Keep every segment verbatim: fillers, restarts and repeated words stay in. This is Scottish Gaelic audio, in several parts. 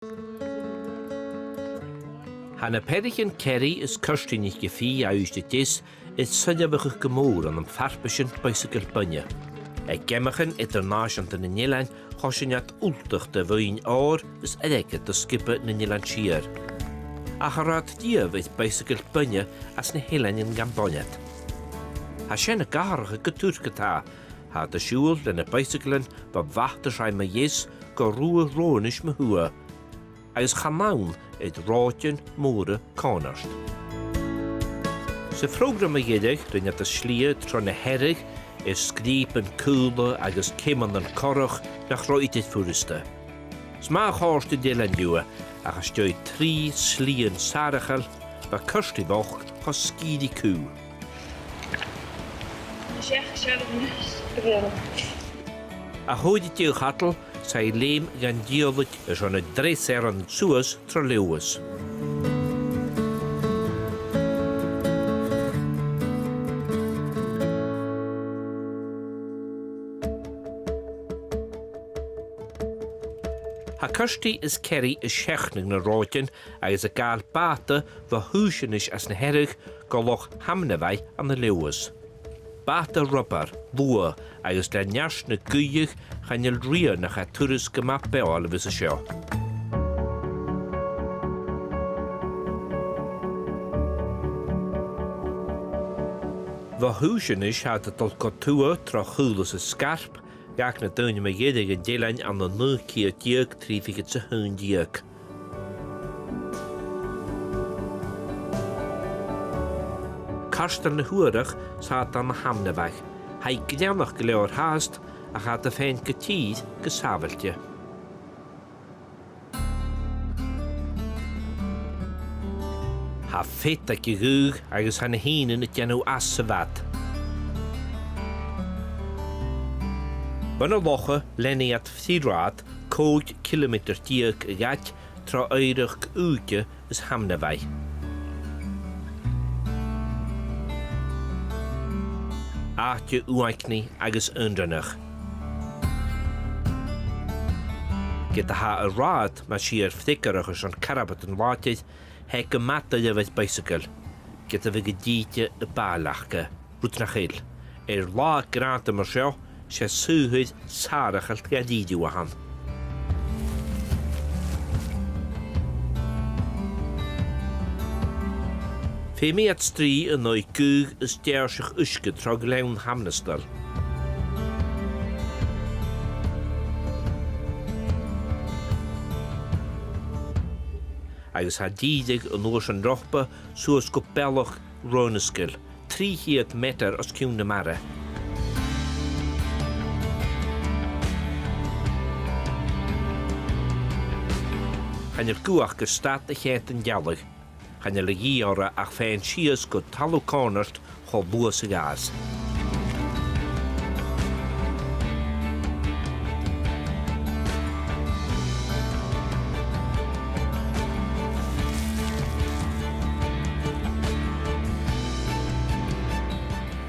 Tha na peathraichean Kerry is Kirsty NicPhì à Uibhist a Deas air soirbheachadh gu mòr ann am farpaisean baidhsagal-bainne. Aig geamaichean eadar-nàiseanta nan eilean, choisinn iad ultach de bhuinn òir is airgid do sgioba nan Eilean Siar. Ach cha robh iad riamh air baidhsagal-bainne anns na h-Eileanan gam boireannach. Tha sin ag atharrachadh gu tur ge-tà, tha iad a' siubhal leis na baidhsagailean bho Bhatarsaigh mu dheas gu Rubha Rònais mu thuath, agus chan ann air ròdan mòra còmhnard. Sa phrògram mu dheireadh, rinn iad an slighe tro na Hearadh, air sgrìoban caola agus ceumannan corrach nach robh idir furasta. 'S math a chòrd an t-eilean riutha, ach às dèidh trì slighean sàrachail, bha Kirsty bhochd cho sgìth ri cù. Seach searbh. A h-uile deuchainn, 's i leum dhan diallait airson a dhreasairean suas tro Leòdhas. Tha Kirsty is Kerry a' seachnadh nan ròdan agus a' gabhail bàta bho Shuasanais anns na Hearadh gu Loch Shamnabhaigh ann an Leòdhas. Bàta rubair, luath, agus le neart na gaoithe, chan eil rian a chaidh turas gu math beòthail a bhios an seo. Bho Shuasanais tha iad a' dol gu tuath tro Chaolas is Sgarp, dh'fhàg na daoine mu dheireadh an t-eilean ann an naoi ceud deug trì fichead 's a h-aon deug. Cairteal na h-uarach 's iad ann an Shamnabhaigh. Tha i greannach gu leòr fhathast, ach tha iad a' faighinn gu tìr gu sàbhailte. Tha fead aig a' ghaoth agus tha na h-ìnean a' dèanamh às a' bhad. Bhon an loch, leanaidh iad frithràth còig cilemeatair deug a dh'fhaid tro oighreachd Ùige is Shamnabhaigh. Àite uaigneach agus aonranach. Ged a tha an rathad math siar freagarrach airson carbadan làidir, tha e gu math duilich air baidhsagal, ged a bhiodh an t-sìde a' bàillteachadh, rud nach eil. Air latha grànda mar seo, 's e saothair sàrachail dha-rìribh a th' ann. Feumaidh iad strì an aghaidh gaoth is deàrrsadh uisge tro Ghleann Hamnastail. Agus tha dìreadh an uair sin romhpa suas gu Bealach Rònasgail, trì cheud meatair os cionn na mara. Chan eil guth aca stad a cheann an dealbh. Chan eil a dhìth orra ach faighinn sìos gu talamh còmhnaird cho luath 's a ghabhas.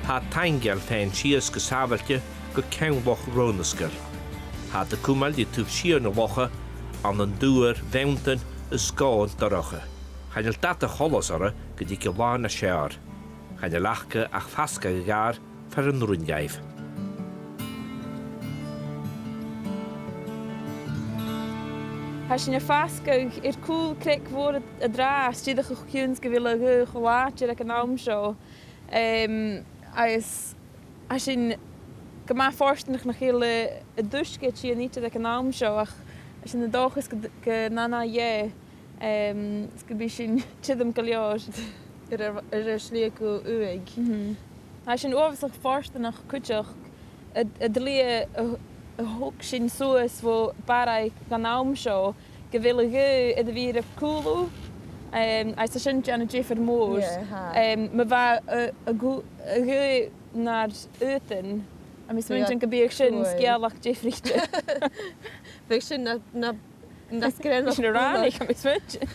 Tha e taingeil faighinn sìos gu sàbhailte gu ceann Loch Rònasgail. Tha iad a' cumail ri taobh siar na locha ann an dubhar bheanntan is gobhainn dorcha. Chan eil dad a choltas orra gu ruig an là nas fheàrr. Chan eil aca ach fasgadh a' ghàrr far an urrainn dhaibh. Tha sinn a' fasgadh air cùl creag mhòr an-dràsta, dìreach a chionn 's gu bheil a' ghaoth cho làidir aig an àm seo. Em, agus tha sinn gu math fortanach nach eil an t-uisge a' tighinn idir aig an àm seo, ach tha sinn an dòchas gu, gun dèan e, em, is gum bi sinn tirim gu leòr air, air ar slighe gu Ùige. Mhm. Tha sinn uabhasach fortanach cuideachd, an, an t-slighe a, a thog sinn suas bho Bharraigh dhan àm seo, gu bheil a' ghaoth air a bhith air a cùlaibh, em, agus tha sin a' dèanamh diofar mòr. Yeah, tha. Em, ma bha a, a' gh-, a' ghaoth nar aodann, tha mi a' smaointinn gum biodh sin sgeulachd diofraichte. Bhiodh sin na, na, nas grànda. Bhiodh sin a' rànaich, tha mi a' smaointinn.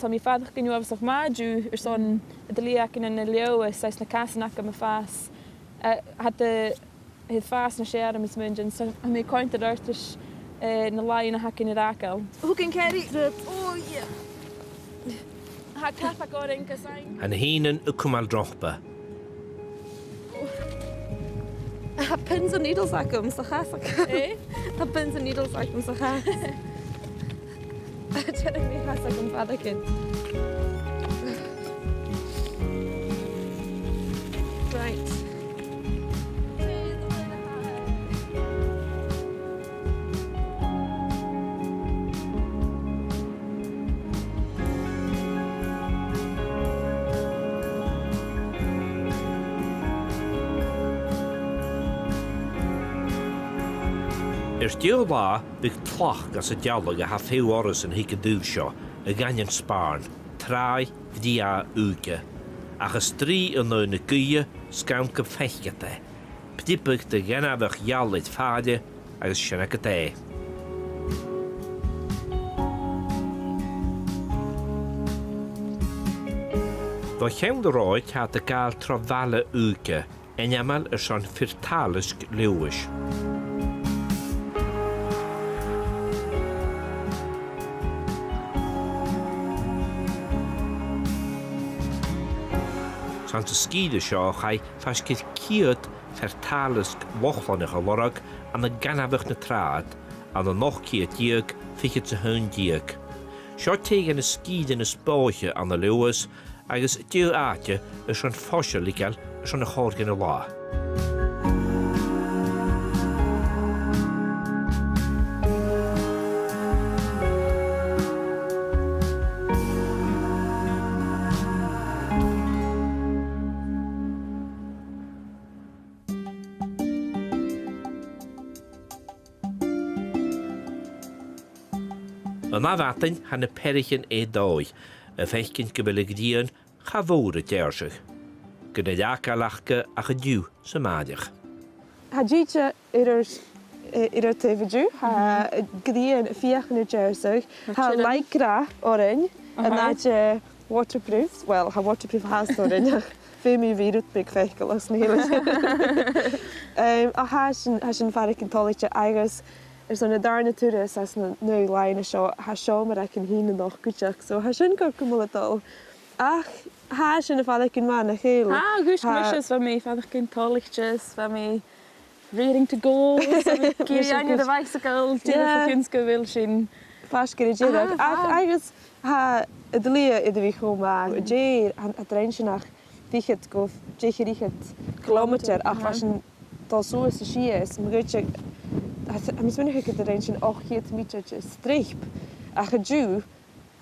Tha mi a' faireachdainn uabhasach math an-diugh airson an t-slighe againn ann an Leòdhas, agus na casan agam a' fàs. Eh, tha iad a' fàs nas fheàrr, tha mi a' smaointinn, so tha mi a' coimhead air adhart ris, eh, na làithean a th' againn air fhàgail. Thugainn, Kerry. Oh, yeah. Tha cath againn gus an... Tha na h-ìghnean a' cumail romhpa. Tha pins and needles agam sa chas agam. Eh? Tha pins and needles agam sa chas. Dìreach mi chas agam fada gu... Right. Air feadh latha bhiodh tlachd anns an dealbh a tha feadh orrasan a thig an taobh seo, a dh'aindeoin spàirn, tràigh, bhrèagha, ùige. Ach a' strì an aghaidh na gaoithe, 's gann gum faiceadh tu e. Priobadh de ghainmheach gheal air fàille agus sin agad e. Bho cheann an rathaid tha iad a' gabhail tro bhaile ùige, ainmeil airson fir-tàileasg Leòdhais. 'S anns an sgìre seo a chaidh faisg air ceud fear-tàileasg Lochlannach a lorg ann an gainmheach na tràghad, ann an ochd ceud deug, fichead 's a h-aon deug. Seo tè dhe na sgìrean as bòidhche ann an Leòdhas, agus deagh àite airson fois a leigeil airson a' chòrr dhe na latha. An ath mhadainn tha na peathraichean air dòigh, a' faicinn gu bheil a' ghrian cha mhòr a' deàrrsadh. Gun do dh'fhàg iad ach an-diugh 's a-màireach. Tha dìreach air ar, eh, air ar taobh an-diugh, tha a' ghrian a' feuchainn ri deàrrsadh, tha lycra oirnn, an àite waterproof, well, tha waterproof fhathast oirnn, ach feumaidh mi bhith rud beag faiceallach 's nach eil. Em, ach tha sin, tha sin a' faireachdainn toilichte agus airson an dàrna turas anns na naoi làithean seo, tha seòmar againn fhìn a-nochd cuideachd, so tha sin gu math a' dol. Ach tha sin a' faireachdainn math, nach eil? Tha, dhùisg mise is bha mi a' faireachdainn toilichte, is bha mi raring to go, is bha mi ag iarraidh an bicycle, dìreach a chionn 's gu bheil sin faisg air dìreach. Ach, agus tha an t-slighe air a bhith cho math, an-dè, an, an do rinn sinn ach fichead gu deich air fhichead cilemeatair, ach bha sinn a' dol suas is sìos, ma dh'fhaodte, tha, tha mi a' smaoineachadh gun do rinn sinn ochd ceud meatair de streap, ach an-diugh,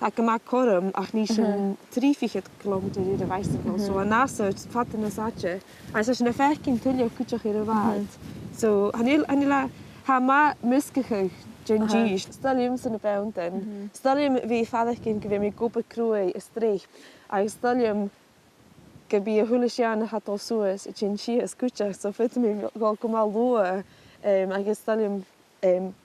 tha e gu math cothrom, ach nì sinn trì fichead cilemeatair air a' bhicycle, so an-dràsta, fada nas fhaide, agus tha sinn a' faicinn tuilleadh cuideachd air a' bhàta. So, chan eil, chan eil e, tha e math measgachadh den dithis. 'S toil leamsa na beanntan. 'S toil leam a bhith a' faireachdainn gu bheil mi ag obair cruaidh an streap, agus 's toil leam gum bi a h-uile sìon a tha a' dol suas a' tighinn sìos cuideachd, so faodaidh mi a dhol gu math luath, em, agus 's toil leam, em,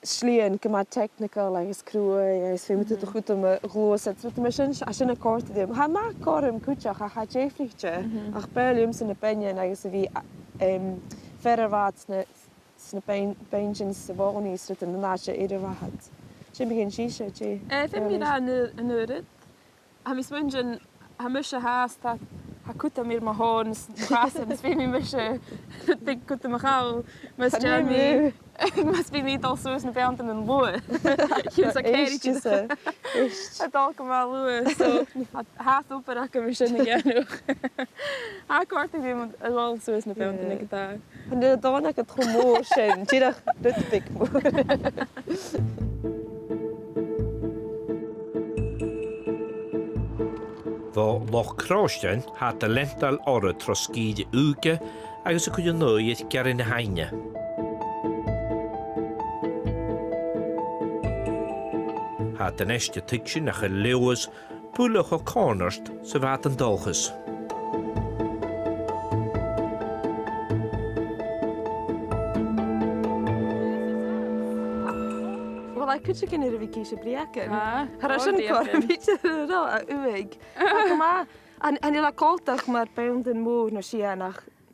slighean gu math technical agus cruaidh, agus feumaidh tu do chuideam a ghluasad, rud mar sin, tha sin a' còrdadh rium. Tha e math cothrom cuideachd, ach tha e diofraichte, ach b' fheàrr leamsa na beinnean agus a bhith, em, fear air a' bhàta 's na, 's na beinn-, beinnean 's a' mhòine 's rudan an àite air a' bhàta. Sin mar a nì sibhse, dè? Eh, feumaidh mi ràdh an uair, an uair ud. Tha mi a' smaointinn, tha mise fhathast, tha, tha cuideam air mo thòn, 's mo chasan, is feumaidh mise rud beag cuideam a chall, mas dèan mi, mas bidh mi a' dol suas na beanntan luath. Chionn 's a' cheird. Èist, èist. A' dol gu math luath, so, tha, tha obair agam air sin a dhèanamh. Tha e a' còrdadh rium a dhol suas na beanntan an-dràsta. Chan eil an dòigh agad cho mòr sin, dìreach rud beag mòr. Bho Loch Cròistein, tha iad a' leantail orra tro sgìre Ùige agus a' cur an aghaidh air Gearraidh na h-Aibhne. Tha iad a-nis a' tuigsinn nach eil Leòdhas buileach cho còmhnard 's a bha iad an dòchas. Uill, tha cuideigin air a bhith ag innse breugan. Ah, tha sin còir, bidh e ro, a uaigh. Tha e gu math, an, an e coltach mar beanntan mòr no sìon ach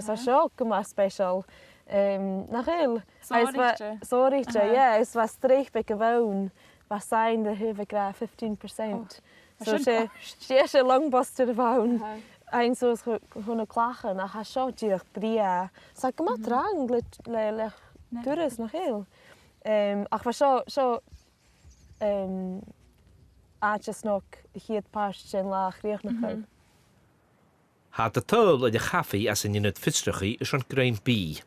agus tha seo gu math special, em, nach eil? Agus bha, sònraichte. Sònraichte, yeah, is bha streap aig a' bhonn, bha sign a thaobh ag ràdh fifteen percent. So 's e, 's e, 's e long post air a' bhonn. Fhaighinn suas chun, chun nan clachan, ach tha seo dìreach brèagha. 'S tha e gu math trang le, le, le turas, nach eil? Em, ach bha seo, seo, em, àite snog a' chiad pàirt den latha a chrìochnachadh. Tha iad a' tadhal air a' chafaidh anns an ionad fiosrachaidh airson grèim bìdh.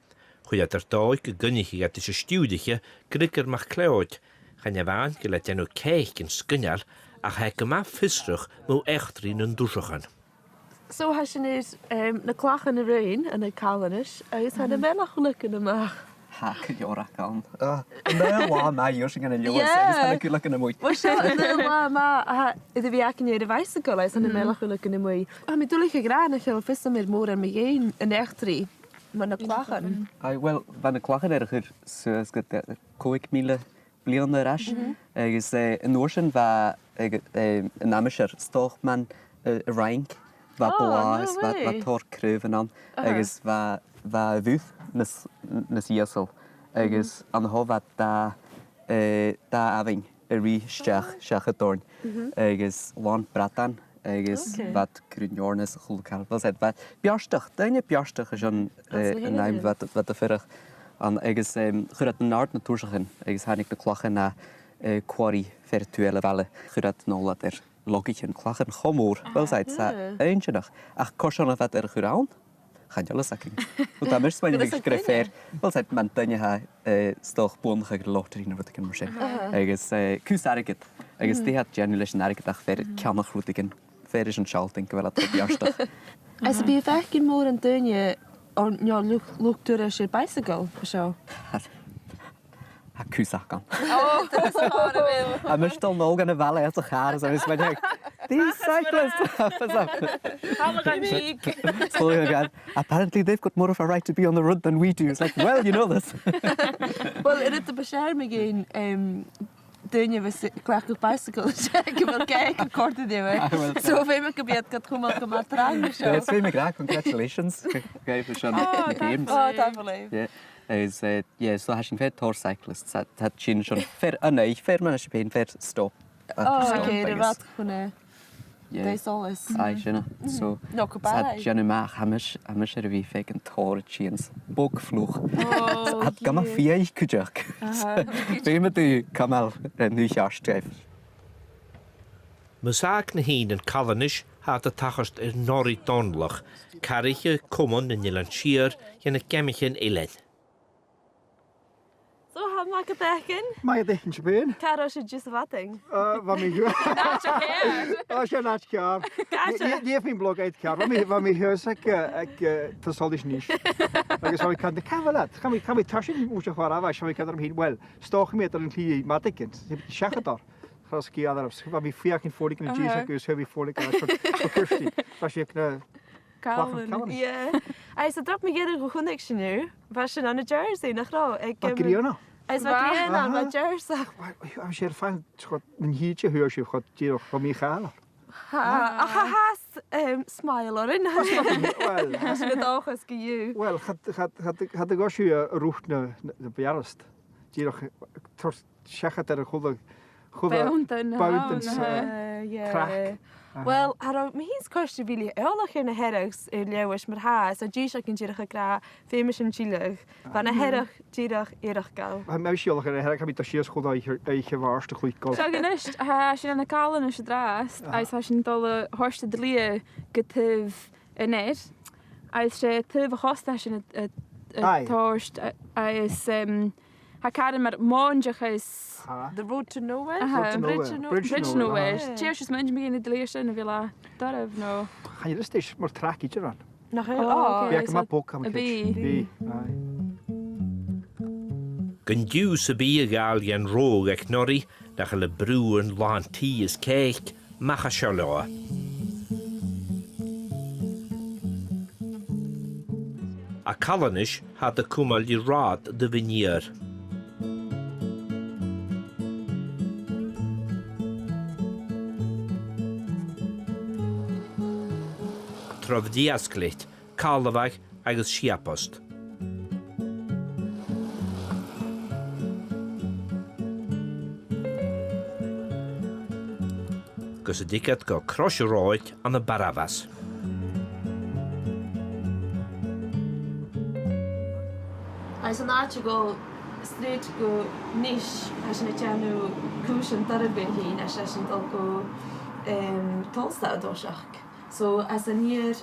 Chuir iad air dòigh gun coinnicheadh iad ris an stiùiriche, Griogair MacLeòid. Chan e a-mhàin gu bheil e a' dèanamh cèic sgoinneil, ach tha e gu math fiosrach mu eachdraidh nan tursachan. So tha sinn air, em, na clachan a ruighinn ann an Calanais, agus tha na meanbh-chuileagan a-mach. Tha gu leòr aca ann. Ah, an aon latha math, dh'iarr sinn gu leòr, agus tha na cuileagan a-muigh. Uill, seo an aon latha math a tha air a bhith againne air a' bhicycle, agus tha na meanbh-chuileagan a-muigh. Tha mi duilich a ràdh nach eil fhios agam air mòran mu dheidhinn an eachdraidh mu na clachan. Aye, uill, bha na clachan air a chur suas gu còig mìle bliadhna air ais, agus, eh, an uair sin bha, eh, eh, an aimsir, 's dòcha, mun, eh, a' Fhraing, bha blàths, bha, bha tòrr craobhan ann, agus bha, bha a' mhuir nas, nas ìosal, agus an-seo bha dà, eh, dà abhainn a' ruith a-steach, seachad oirnn, agus làn bradan, agus bha iad a' cur an eòrna is a h-uile càil. Bha iad, bha iad beartach, daoine beartach airson, eh, an àm, bha iad, bha iad a' fuireach ann, agus, em, chuir iad an àird nan tursachan, agus thàinig na clachan à, eh, quarry far an taobh eile a' bhaile, chuir iad an ola air logaichean clachan cho mòr, bha iad, 's e inntinneach, ach carson a bha iad air a chur ann, chan eil fhios againn. Bhuel, tha mise a' smaoineachadh gur e fear, bhuel, 's e mar duine a tha, eh, 's dòcha buannachadh air lottery no rudeigin mar sin. Agus, eh, cus airgid. Agus dè tha iad a' dèanamh leis an airgead ach fear a' ceannach rudeigin, fear ris an sealltainn gu bheil iad beartach. Is am bi thu a' faicinn mòran daoine, or, no luchd-, luchd-turais air bicycle an seo? Tha cus aca ann. Ò, tha mise a' dol a-null gun a' bhaile às a' chàr, is tha mise a' smaoineachadh, these cyclists! Apparently they've got more of a right to be on the road than we do. It's like, well, you know this. Uill, an rud a b' fheàrr mu dheidhinn, em, daoine a bhios a' cleachdadh bicycle, 's e gu bheil cèic a' còrdadh riutha. Ah, well, so feumaidh gum bi iad gad chumail gu math trang an seo. Yes, feumaidh mi ràdh, congratulations. Congratulations on the games. Ò, tapadh leibh. Yeah. Is, eh, yeah, so tha sinn fèir tòrr cyclists, tha, tha sinn sin fèir an aghaidh, fèir mar a tha sibh fhèin, fèir stop. Ò, okay, stop, I guess. Ro mhath chun e. Yeah. Dè solas. Aye, sin e. So, no, gu bhith. Dèanamh a-mach, tha mise, tha mise air a bhith a' faicinn tòrr a' tighinn bog fliuch. Ò, tha iad gu math fiadhaich cuideachd. Feumaidh tu cumail, eh, an aoigh cheart dhaibh. Mus fhàg na h-ìghnean Calanais, tha iad a' tachairt air Norrie Dòmhnallach, cathraiche Comann nan Eilean Siar dhe na Geamaichean Eilein. So, tha Math dha-rìribh. Math dha-rìribh, Siobhán. Càit an robh sibh sa mhadainn? Eh, bha mi... An àite ceàrr. Ò, 's e an àite ceàrr. Gabhadh. Nì, nì, nì mi blog àite ceàrr. Bha mi, bha mi shuas aig, eh, aig, eh, Taigh Solais Nis. Agus bha mi ag ràdh, "Càit a bheil iad? Chan eil, chan eil mi tarsainn mòr a chur air, bha mi ag ràdh, well, 's dòcha gum bi iad air an t-sìde madainn, 's iad seachad orra." Tha e sgeul orra, bha mi a' feuchainn fònaigeadh an dèidh sin agus bha mi a' fònaigeadh air, so, so Kirsty, bha sinn aig na Callan. Callan. Yeah. Agus an turas mu dheireadh a chunnaic sinn thu, bha sinn ann an jersey, nach robh? Aig, um, Grianna. Agus bha Grianna, bha jersey. Well, bha sibh air faighinn, chun an t-sìde a fhuair sibh, chun dìreach, chun mì-chàilear. Tha, ach tha, tha, um, smile oirnn. Well, tha mi an dòchas gu bheil. Well, cha, cha, cha, cha do ghabh sibh, eh, rud na, na, na b' fheàrr. Dìreach, eh, toirt seachad air a h-uile, h-uile... Beanntan, beanntan, aha, eh, yeah. Craic. Aha. Well, tha mi fhìn 's Kirsty a bhith eòlach air na Hearadh, eh, leis mar-thà, so dìreach an dìreach ag ràdh, feumaidh sinn tilleadh. Bha na Hearadh dìreach eireachdail. Tha mi eòlach air na Hearadh, tha mi a' dol sìos chun oidhche, oidhche Mhàrt a chluich golf. So, a-nis, tha sinn ann an Callan a-nis an-dràsta, agus tha sinn a' dol a thoirt an t-slighe gu taobh an ear. Agus 's e taobh a' chosta a tha sinn a', a', a' toirt, a-, agus, um, tha e caran mar mòinteach is... The Road to Nowhere? Aha. Road to Nowhere. Bridge to Nowhere. Bridge to Nowhere. Tha e just mar, an dèan mi an t-slighe sin a bhith a' dol doirbh, no? Chan eil fhios, 's e mar traic idir a th' ann. Nach eil? Oh, ok. Bidh e gu math bog, tha mi a' creids. Bidh. Bidh, aye. Gun deagh sam bith a ghabhail dhan reothadh aig Norrie, nach eil am brù air làn tì is cèic, mach à seo leotha. À Calanais, tha iad a' cumail ri rathad a' bhun-iar. Tro Bhreascleit, Càrlabhagh agus Siabost. Gus an tig iad gu crois an rathaid ann am Barabhas. Agus an àite a' dol straight gu Nis, tha sinn a' dèanamh cùisean doirbh fhèin, agus tha sinn a' dol gu, em, Tolstadh an toiseach. So, às an iar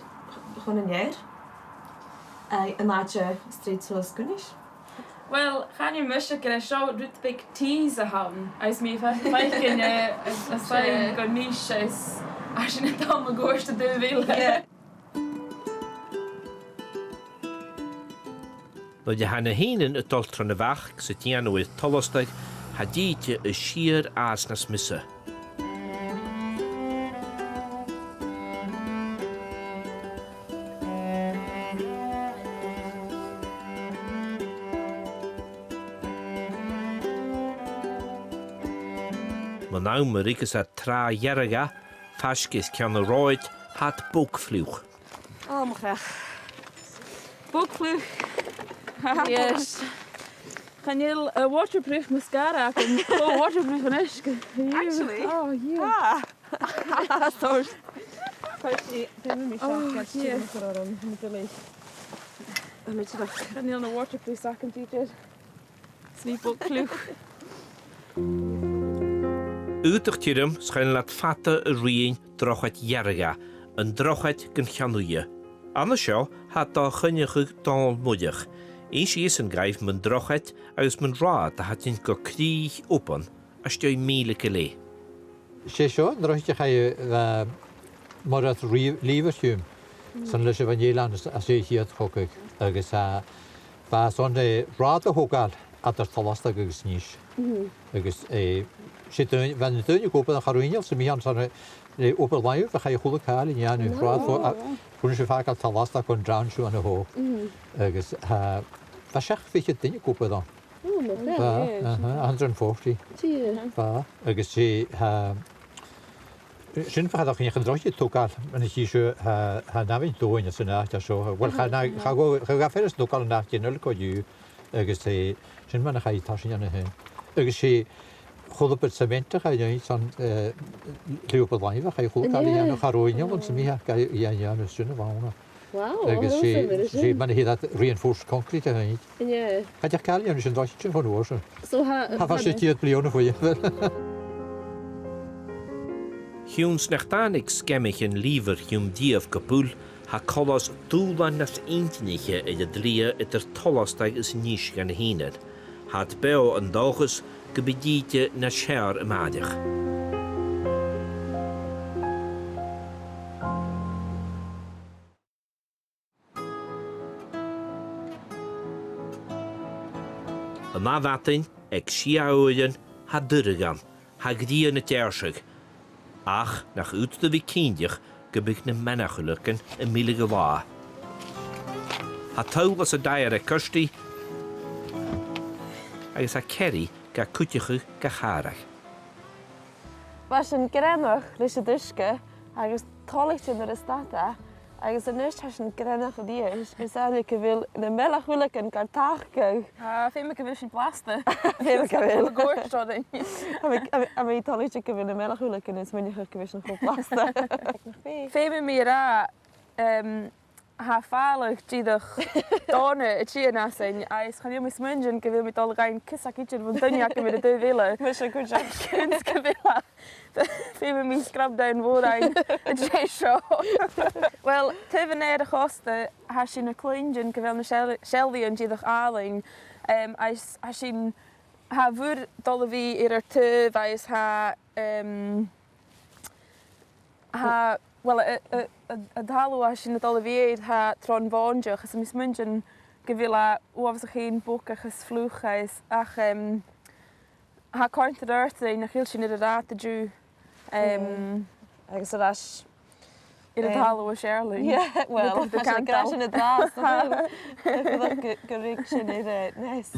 chun an ear, eh, an àite straight suas gu Nis. Well, chan eil mise ag ràdh seo rud beag tease a th' ann, agus mi fa-, faicinn, eh, a, a' seinn gu Nis, is, tha sinn a' dol mun cuairt an taobh eile. Yeah. Nuair a tha na h-ìnean a' dol tron a' Bhac 's a' dèanamh air Tolastadh, tha d' ìre a' sìor fhàs nas miosa. Mun àm a ruigeas iad Tràigh Ghearraidh, faisg air ceann an rathaid, tha iad bog fliuch. Ò, mo chreach. Bog fliuch. Yes. Chan eil, uh, waterproof mascara agam cho waterproof a-nis. Actually? Oh, yeah. Ah. Sorry. Actually, feumaidh mi... Oh, seacaid, yeah. Chan eil na waterproofs agam idir. 'S mi bog fliuch. Aodach tioram 's chan eil iad fada a' ruighinn Drochaid Ghearraidh, an drochaid gun cheann-uidhe. An seo, tha dà choinneachadh Dòmhnall Muireadh. Innsidh esan dhuibh mun drochaid agus mun rathad a tha tighinn gu crìch obann às dèidh mìle gu leth. 'S e seo an drochaid a chaidh, eh, Murchadh Lìobh-, Lìobhair Chiùm, san leis a' bhan eilean às, às dèidh a' Chiad Chogaidh, agus, eh, bha e son, eh, rathad a thogail eadar Tolastadh agus Nis. Agus, eh, 's e daoine, bha na daoine ag obair ann, cha robh inneal sam bith ann son, eh, obair làimh, bha chaidh a h-uile càil a dhèanamh. Rathad fo-, a, chunna sibh fàgail Tolastadh gun droch seo an-seo. Agus, eh, bha seachd fichead duine ag obair ann. Oh, mo chreach. Bha, aha, a hundred and forty. Bha, agus 's e, tha, sin far a chaidh an drochaid a thogail, mar a chì sibh, tha, tha an abhainn domhainn san àite seo. Well, cha, cha, cha ghabh fear-sa togail an àite an uile co-dhiù, agus, eh, sin mar a chaidh tarsainn an sin. Agus 's e a h-uile bit siment a chaidh a dhèanamh son, eh, le obair làimh, chaidh a h-uile càil a dhèanamh, cha robh inneal ann sam bith a chaidh a dhèanamh, sin a bh' ann. Wow, agus 's e, 's e, mar a their iad, reinforced concrete a th' ann. Yeah. Cha deach càil a dhèanamh san drochaid sin bhon uair sin. So tha, tha fàs air ceud bliadhna bhuaithe. Chionn 's nach tàinig sgeamaichean Lìobhair Chiùm Dìobh gu buil, tha coltas dùbhlan nas inntinniche air an t-slighe eadar Tolastadh is Nis dha na h-ìnean. Tha iad beò an dòchas gum bi an t-sìde nas fheàrr a-màireach. An ath mhadainn, aig sia uairean, tha duilich ann, tha a' ghrian a' deàrrsadh. Ach nach urrainn dhut a bhith cinnteach gum bi na meanbh-chuileagan a' milleadh an latha. Tha toll às an taigh aig Kirsty, agus tha Kerry ga cuideachadh ga chàradh. Bha sinn greannach leis an uisge agus toilichte nuair a stad e, agus a-nis tha sinn greannach a-rithist, gus an gu bheil na meanbh-chuileagan gar tachdadh. Ah, feumaidh gu bheil sinn blasta. Feumaidh gu bheil. Gu gòrach seo dhuinn. Tha mi, tha mi, tha mi toilichte gu bheil na meanbh-chuileagan, is mi a' smaoineachadh gu bheil sinn cho blasta. Feumaidh mi ràdh, em, tha fàileadh dìreach dona a' tighinn às sin, agus chan eil mi a' smaoineachadh gu bheil mi a' dol a dh'fhaighinn cus ach idir bhon duine agam air an taobh eile. Mise cuideachd. Chionn 's gu bheil e. Feumaidh mi scrub down mhòr fhaighinn an dèidh seo. Well, taobh an ear a' chosta, tha sinn a' cluinntinn gu bheil na seal-, seallaidhean dìreach àlainn, em, agus tha sinn, tha a' mhuir a' dol a bhith air ar taobh, agus tha, em, tha, well, a, a, a, an talamh a tha sinn a' dol a bhith air, tha trom mhòintich, is tha mi a' smaoineachadh gu bheil e uabhasach fhèin bog agus fliuch agus, ach, em, tha e a' coimhead air adhart rinn nach eil sinn air an rathad an-diugh. Em, yeah. Agus air ais air an, em, talamh as fheàrr leinn. Yeah, well, tha sinn ag ràdh sin an-dràsta. Gu, gu ruig sinn air, eh, Ness.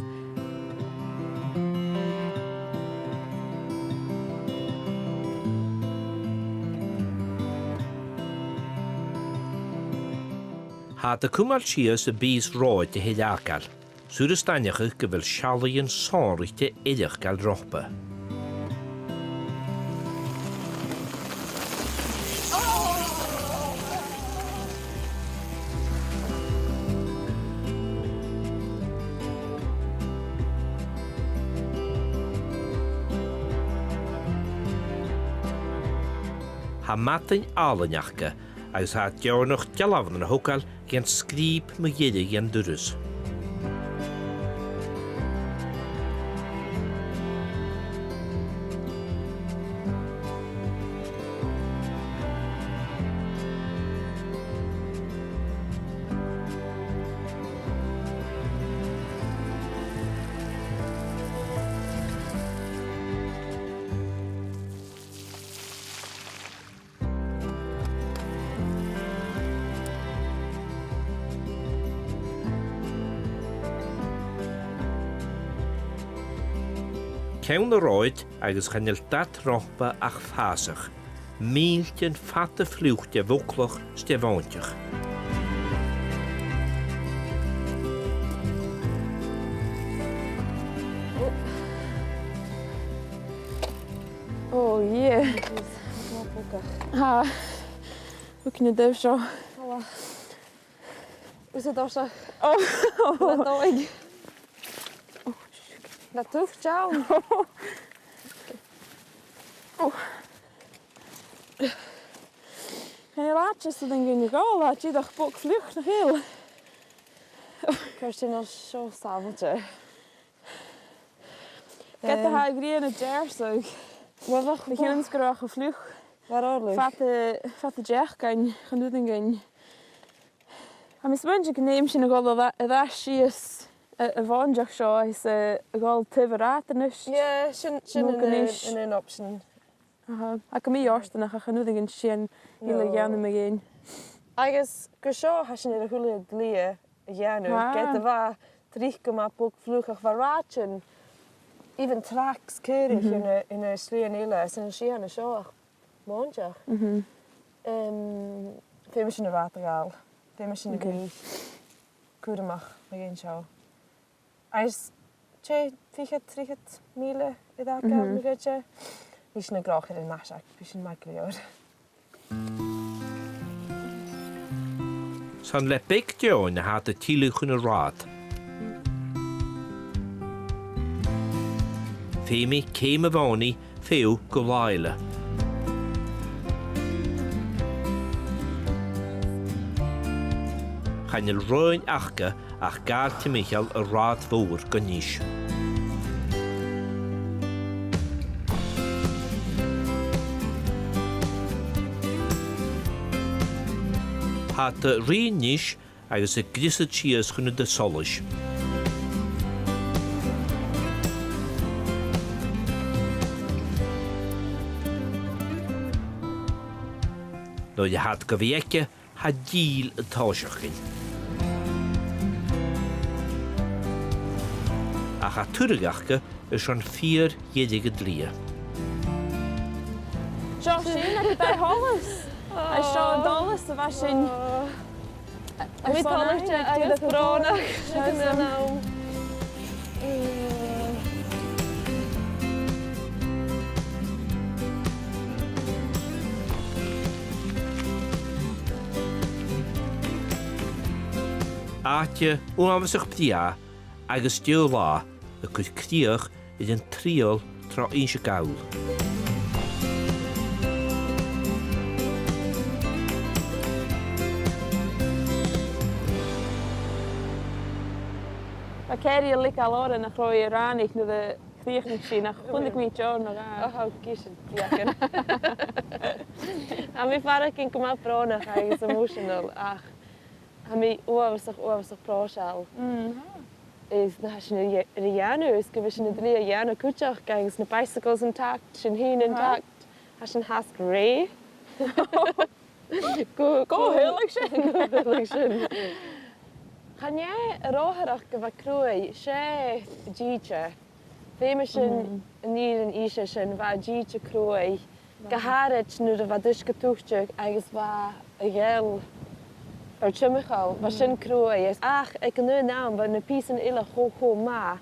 Tha iad a' cumail sìos am pìos reòite a th' air fhàgail. 'S urrainn dhut aithneachadh gu bheil seallaidhean sònraichte eile air fhàgail romhpa. Tha madainn àlainn aca, agus tha iad deònach dealbhan a thogail dhen sgrìob mu dheireadh dhen turas. Ceann an rathaid agus chan eil dad romhpa ach fàsach. Mìltean fada fliuch de bhoglach 's de mhòintich. Oh, yeah. Tha. Thug na daoine seo. Thusa dorsa. Oh. Na dòigh. Na tuch down. Oh. Chan eil àite san duine gu leòr, tha e dìreach bog fliuch, nach eil? Cuir sin an seo sàbhailte. Ged a tha a' ghrian a' deàrrsadh. Well, bha, bha chionn 's gu robh e fliuch. Bha e ro fhliuch. Fad, fad an t-seachdain, chan urrainn dhuinn. Tha mi a' smaoineachadh gun fheum sinn a dhol a-, air ais sìos a, a' mhòintich seo is a, a dhol taobh an rathaid a-nis. Yeah, sin, sin an, an aon option. Aha. Ach gu mì-fhortanach, ach chan urrainn dhuinn sìon eile a dhèanamh mu dheidhinn. Agus gu seo, tha sinn air a h-uile dlèidh a dhèanamh. Ged a bha e tric gu math bog fliuch, ach bha rathaidean, even tracks caorach ann an, ann an slighean eile, 's ann an sìon an seo ach mòintich. Em, feumaidh sinn an rathad a ghabhail. Feumaidh sinn a bhith cùramach mu dheidhinn seo. Agus tha e fichead, trithead mìle air fhàgail, ma-thà. Bidh sinn a' gnothach air an aiseag, bidh sin math gu leòr. 'S ann le beag deòin a tha iad a' tilleadh chun an rathaid. Feumaidh ceum a' mhòintich feitheamh gu latha eile. Chan eil roghainn aca ach gabhail timcheall an rathaid mhòir gu Nis. Tha iad a' ruith a-nis agus a' gliosad sìos chun an taigh-solais. Nuair a tha iad gu bhith aige, tha dìl a' tòiseachadh. Ach tha turadh aca airson fìor dheireadh an t-slighe. Seo sinn, ach dè an t-solas? Agus seo an t-solas a bha sinn. Tha mi toilichte agus brònach. Sin an àm. Àite uabhasach brèagha agus deagh là a' cur crìoch air an triall tro Innse Gall. Bha Kerry a' leigeil oirnn nach robh i a' rànaich nuair a chrìochnaich sinn, ach chunnaic mi deòir no dhà. Ò, tha cùisean dìreach. Tha mi a' faireachdainn gu math brònach agus emotional, ach tha mi uabhasach, uabhasach pròiseil. Mm. Is na tha sinn a' dhè-, a' dèanamh, is gu bheil sinn a' dol a dhèanamh cuideachd, agus na bicycles intact, sinn fhìn intact, tha sinn fhathast rèidh. Gu, gu, gu h-uile sìon. Gu h-uile sìon. Chan e an ròtaireachd a bha cruaidh, 's e an t-sìde. Feumaidh sinn, an ìre an ìre sin, bha an t-sìde cruaidh. Gu h-àraid nuair a bha an t-uisge a' tuiteam agus bha a' gheal air timcheall, bha sin cruaidh. Ach aig an aon àm, bha na pìosan eile cho, cho math.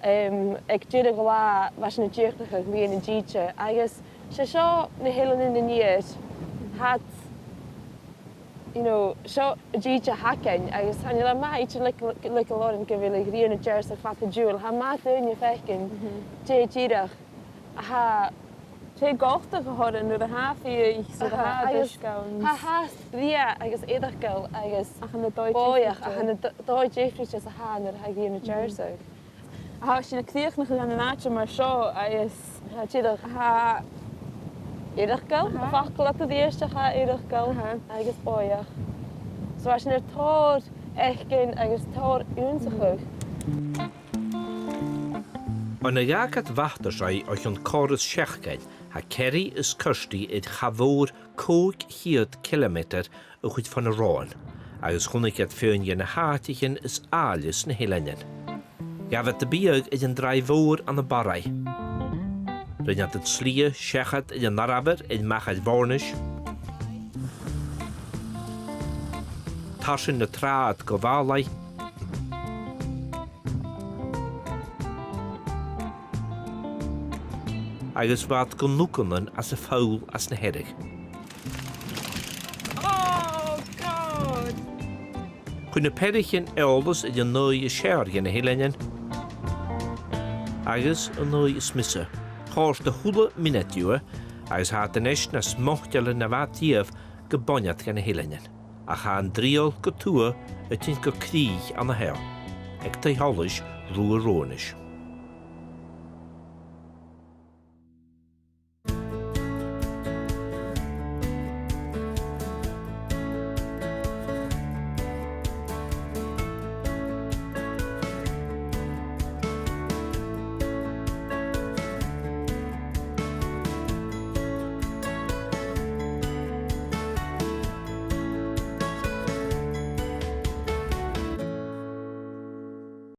Em, aig deireadh an latha, bha sinn a' dìochuimhneachadh mu dheidhinn an t-sìde. Agus 's e seo na h-Eileanan an Iar, tha iad, you know, seo an t-sìde a th' againn, agus chan eil e math idir le, le, le, le, gu bheil a' ghrian a' deàrrsadh fad an t-siubhail. Tha e math dhaoine fhaicinn dè dìreach a tha, 's e coltach a th' oirnn nuair a tha fiadh, so tha, agus tha e fhathast brèagha agus eireachdail agus bòidheach, ach chan e an dòigh diofraichte 's a tha nuair a tha a' ghrian a' deàrrsadh. Tha sinn a' crìochnachadh ann an àite mar seo, agus tha e dìreach, tha e eireachdail, am facal a tha thu ag iarraidh, tha e eireachdail agus bòidheach. So tha sinn air tòrr fhaicinn agus tòrr ionnsachadh. Ann an dà gcad bhata seo o chionn còrr is seachdain, tha Kerry is Kirsty air cha mhòr còig ceud cilemeatair a chur fon a' Rhòn, agus chunnaic iad feadhainn de na h-àiteachan as àille sna h-eileanan. Ghabh iad biadh aig an tràigh mhòr ann am Barraigh. Rinn iad an t-slighe seachad air an arbhar air machair Bhòrnais. Tarsainn na tràghad gu Mhàlaigh. Agus bha iad gu nuachanan às a' pholl às na Hearadh. Oh, God! Chuir na peathraichean eòlas air an aghaidh as fheàrr de na h-eileanan, agus an aghaidh as miosa. Chòrd a h-uile mionaid riutha, agus tha iad a-nis nas moiteile na bha iad riamh gu buinidh de na h-eileanan. Ach tha an triall gu tuath a' tighinn gu crìch an-seo, aig taigh-sholais Rubha Rònais.